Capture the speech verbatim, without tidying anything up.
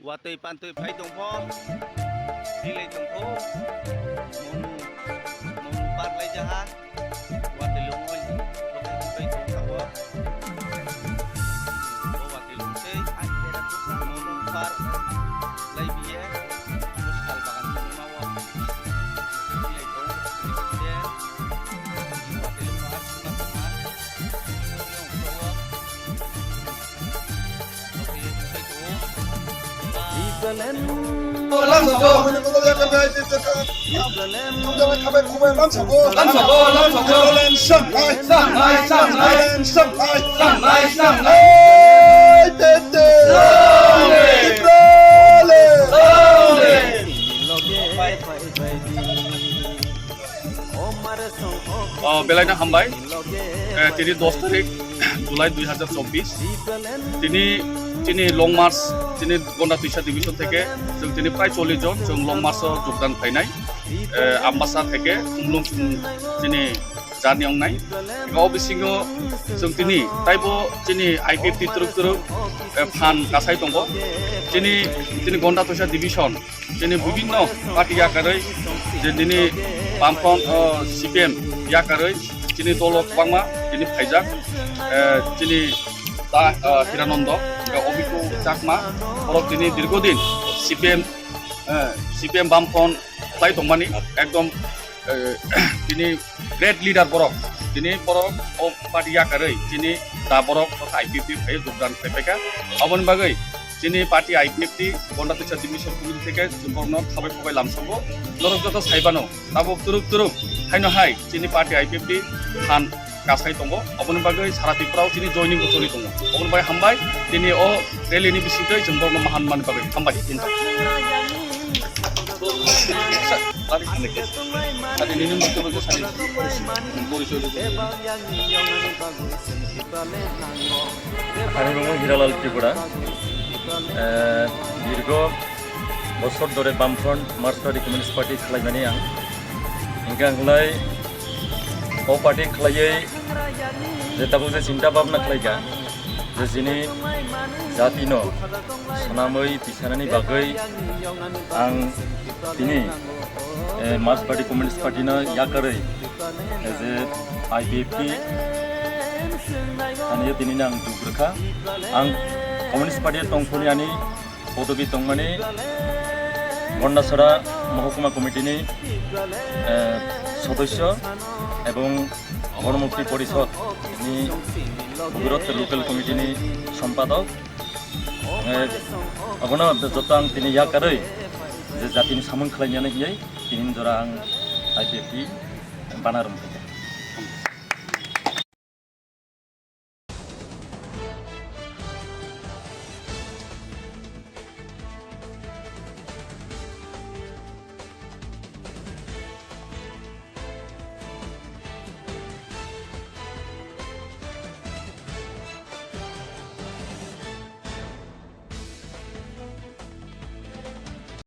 Watoi pantoi phai tong pho, bilai tong pho, monu, monu par lai jaha, watoi lung oi, loke hingpai tong kha wo. Bo watoi lung sei, monu par lai bi ye, bo sal bagan tongma wo, bilai tong, bilai tong se, watoi lung ar sima tongma. O, belai no hambai. Eh, tini dos tarik July dui hazar chobbish. Tini, tini long march, tini Gonda Tuisa division theke, chwng tini prai chollish jon, chwng long march o jogdan khlainai. Eh, Ambasa theke, Umlung, chwng tini journey ongnai. O bisingo chwng tini, taibo chini I P F T twrwk twrwk, eh, phan kasai tongo. Chini, chini Gonda Tuisa division, chini bibhinno party yakarwi, je nini Bamfront, o, C P M yakarwi, chini dolo kwbangma tini phaijak, eh, chini ta, eh, Hiranondo, hingkhe Obiku Chakma, borok tini dirghodin C P M, eh, C P M Bamfront khlai tongmani, ekdom, eh, tini great leader borok, tini borok o party yakarwi, chini da borok o I P F T phai jogdan khlai paikha. Aboni bagwi chini party I P F T Gonda Tuisa division committee theke chwng borokno thabai phubai lamsogo. Norok joto saibano, tabuk twrwk twrwk haino hai chini party I P F T phan kasai tongo. Aboni bagwi sara Tripura o chini joining bo choli tongo. Aboni bagwi hambai, tini o rally ni bisingtwi chwng borokno mahan mani bagwi hambai. Tini nini mukti bagwi sani porichoi rwdi. Ani mung Hiralal Tripura. Eh, dirgho bosor dhore Bamfront Marxbari Communist Party khlaimani ang. Hingkhe ang khlai o party khlaiwi je tabuk je chinta bhabna khlaikha, je chini jati no swnamwi tisanani bagwi ang tini, eh, Marxbari Communist Party no yakarwi, eh, je I P F T ani tini ang jug rwkha. Ang Communist Party tongphuru ani podobi tongmani Gondasora Mohokuma Committee ni, eh, sodosyo ebong Gonomukti Porishod ni Bhogirath Local Committee ni sompadok. Eh, abono joto ang tini yakarwi je jati ni samung khlaimani hwnwi tini jora ang I P F T bana rwmkha.